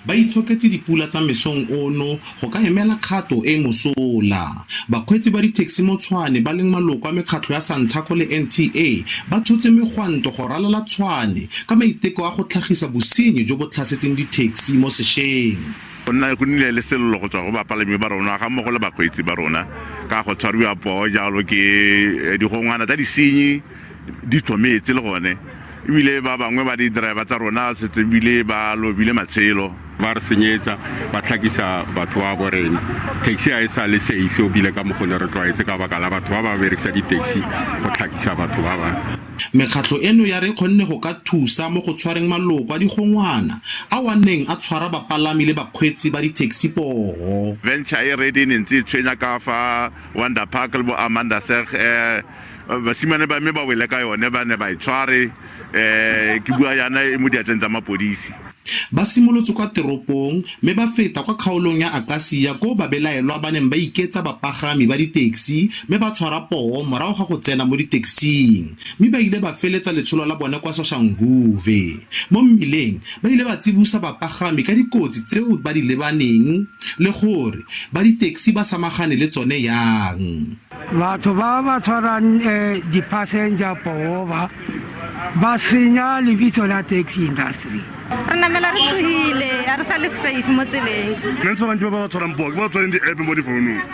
ba itshoketse dipula tsa mesong ono go ka emela kgato e e mosola. Bakgweetsi ba di-taxi mo Tshwane ba leng maloko a mekgatlho ya Santaco le NTA ba tshotse megwanto go ralala Tshwane ka maiteko a go tlhagisa bosenyi jo bo tlhasetseng di-taxi mo sešweng. Go nna go nnile le sello go tswa go bapalami ba rona ga mmogo le bakgweetsi ba rona ka go tshwariwa poo jalo ke digongwana tsa disenyi di tlhometse le gone ebile ba bangwe ba di-driver tsa rona setse ebile ba lobile matshelo. Ba re senyetsa, ba tlhakisa batho ba bo rena. Taxi ga e sa le safe o bile ka mokgwa ne re tlwaetse ka baka la batho ba ba berekisa di-taxi go tlhakisa batho ba bangwe. Mekgatlho eno ya re e kgonne go ka thusa mo go tshwareng maloko a digongwana ao a neng a tshwara bapalami le bakgweetsi ba di-taxi poo. Venture e ready e ne ntse e tshwenya ka fa Wonder Park le bo Amandaseg basimane ba me ba wele ka yone ba ne ba e tshware um ke bua yana e mo diatleng tsa mapodisi. Ba simolotse kwa teropong mme ba feta kwa kgaolong ya Akasia koo babelaelwa ba neng ba iketsa bapagami ba di-taxi mme ba tshwara poo morago ga go tsena mo di-taxing mme ba ile ba feletsa letsholo la bone kwa Soshanguve. Mo mmileng ba ile ba tsibosa bapagami ka dikotsi tseo ba di lebaneng le gore ba di-taxi ba samagane le tsone yang. Batho ba ba tshwarang di-passenger poo ba ba senya lebitso la taxi industry. Re namela re tshogile, ga re sa le safe mo tseleng. Nna ntse bantsi ba ba tshwarang poo ke ba tshwareng di-app mo difounung.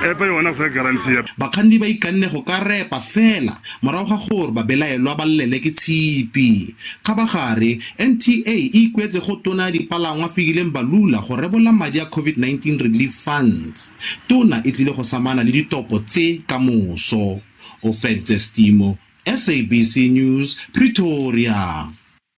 App yona go sa guarantee. Bakganni ba ikanne go ka repa fela morago ga gore babelaelwa ba llele ke tshipi. Kgabagare, NTA e ikuetse go Tona ya Dipalangwa Fikile Mbalula go rebola madi a Covid-19 Relief Funds. Tona e tlile go samana le ditopo tse ka moso. Ofentse Stimo, SABC News, Pretoria.